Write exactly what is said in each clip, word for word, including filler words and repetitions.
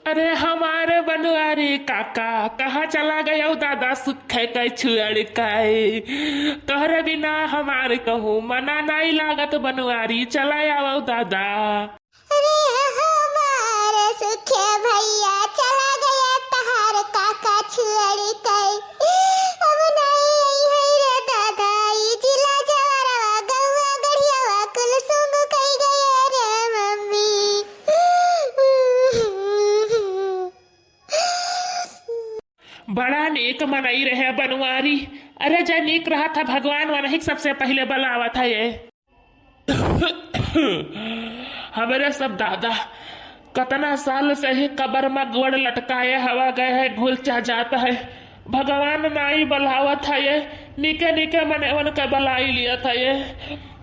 अरे हमारे बनवारी काका, कहाँ चला गयो दादा सुखे कै छुअड़ कै? तोहरे बिना हमार कहूँ मना नाई लागत बनवारी, चला आवो दादा। अरे हमार सुखे भैया, चला गया तहार काका छुअड़ कै। अब नाई आई है रे दादा, ई जिला जवरवा, गौआ गढ़ियावा, कुल सूंघ कै गया रे मम्मी। बड़ा नीक मनई रहे बनवारी। अरे, जे नीक रहत है, भगवान वनही के सबसे पहिले बलावत है ये। हमरे सब दादा कतना साल से ही कबर में गोड़ लटकाए हवा गए है, घुल चह जात है। भगवान नाई बलावत है ये, नीके नीके मने उनके बलाई लियत है ये।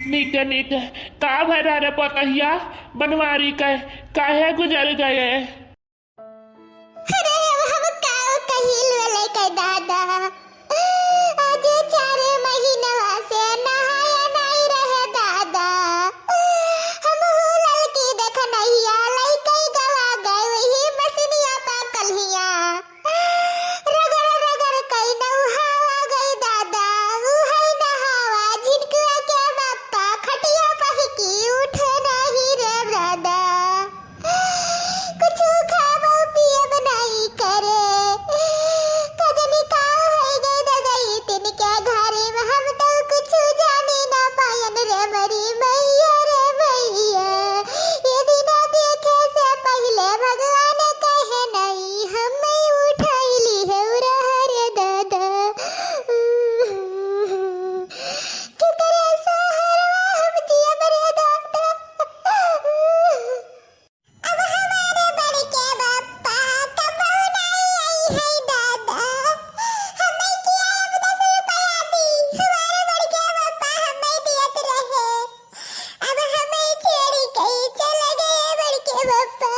नीके नीके का भय रहे रे पतहिया बनवारी के, काहे गुजर गए? अरे, अब हम काव कही लोले के दादा, आज चार महीनवा से नहाया नाई रहे दादा। हम हूँ ललकी देख नहिया, लइके गवा गए वही मसनिया पा कल्हिया। रगड़ रगड़ कई नौहावा गई दादा, उहई नहावा झिनकुआ के बप्पा, खटिया पहिकी उठे नहीं रे दादा। कुछु खाबो पियब नाई करे। कजनी का होई गई ददई तिनके घरे में, हम तो कुछु जाने ना पायन रे मरी मैया रे मैया। ये दिना देखे से पहिले भगवान कहे नाई, हम उठाई ली है उरह रे दादा। केकरे सहारवा हम जियब रे दादा। अब हमारे बड़के बप्पा कबो नाई आई है दादा। हमें किया अब दस रुपया दी, हमारे बड़के बप्पा हमें दियत रहे। अब हमें छेड़ी के चले गए बड़के बप्पा।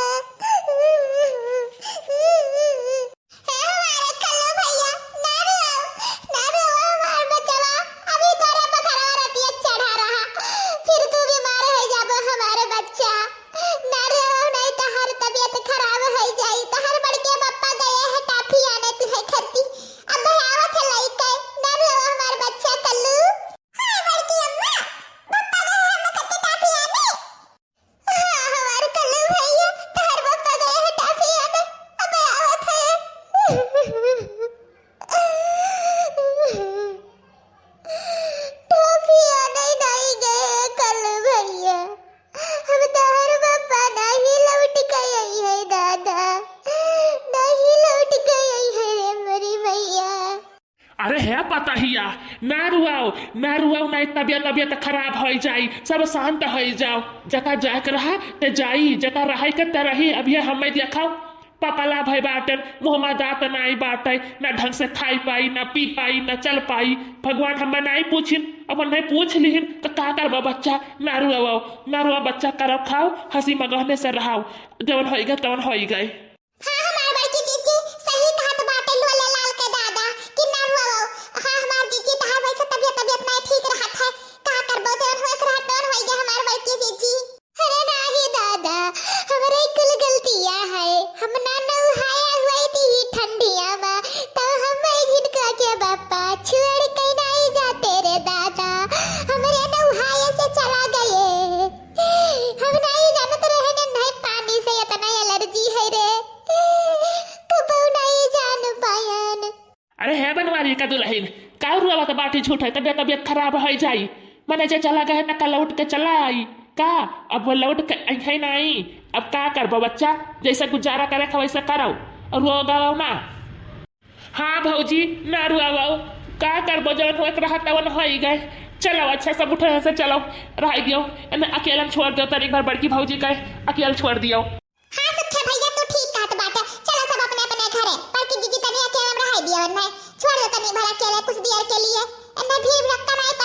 हे हमारे कल्लू भैया, ना रुआओ, ना रुआओ हमार बचवा, अभी तोरे बखरवा रतिया चढ़ा रहा, फिर तू बीमार हो जाबो हमारे बच्चा। ना रुआओ, नहीं तो हर तबीयत खराब हो जाई। तो हर बड़के बप्पा गए हैं टाफी आने तुहे खत्ती, अब आवत है लइके, ना रुआओ हमार बच्चा कल्लू। हाँ बड़की अम्मा, बप्पा गए हैं हम खत्ती टाफी आने। हाँ, हमार कल्लू भैया, तोहर बप्पा गए हैं टाफिया में, अबे आवत है। टाफिया नहीं, नहीं गए हैं कल्लू भैया। हम तोहर बप्पा नहीं लौट के आई है दादा, नहीं लौट के आई है रे मेरी मैया। अरे हे पतहिया, ना रुआओ, ना रुआओ, ना तबियत, तबियत खराब होइ जाई, सब शांत होइ जाओ। जका जाए के रहा ते जाई, जका रहे के ते रही। अब ये हमें देखाओ, पपला भई बाटन, मुँह में दांत नाई बाटे, ना ढंग से खाई पाई, ना पी पाई, ना चल पाई। भगवान हमें नाई पूछिन, अब नहीं पूछ लिहिन तो का करबा बच्चा? ना रुआओ, ना रुआ बच्चा, करब खाओ, हंसी मगहने से रहाओ, जवन होई गए तवन होई गए। हाँ, हमार बड़की जीजी सही कहत बाटे लोले लाल के दादा कि ना रुआओ। हाँ, हमार जीजी तहार वैसे तबियत, तबियत नहीं ठीक रहत है। का करबो, जौन होए के रहत तौन होई गए हमार बड़की जीजी। अरे नाही दादा, हमरे कुल गलतिया है। हम ना नहाया हुए थी ठंडिया में, तो हम झिनका के बप्पा छोड़ के नहीं जाते रे दादा। हमरे नहाए से चला गए। हम नहीं जानत रहे ने, नहीं पानी से इतना एलर्जी है रे। कबहू नहीं जान पायन। अरे हे बनवारी का दुलहिन, का रुआवत बाटी झूठ है, तबियत, तबियत खराब होइ जाई। मने जे चला गए ना, कल उठ के चला आई। का अब वो लौट के अइहे नाई? अब का करबो बच्चा, जैसे गुजारा करे के वैसे करो, और वो गाओ ना। हाँ भौजी, ना रुआवो, का करबो, जवन होए के रहा तवन होई गए। चलो अच्छा, सब उठो यहाँ से, चलो, रह दियो, एने अकेलन छोड़ दियो, तनी एक बार बड़की भौजी कहे अकेल छोड़ दियो। हाँ सुखे भैया, तू ठीक कहत बाटे, चलो सब अपने अपने घरे, बड़की जीजी तनी अकेले में रह दियो, एने छोड़ दो तनी भर अकेले कुछ देर के लिए, एने भीड़ भड़क्का नहीं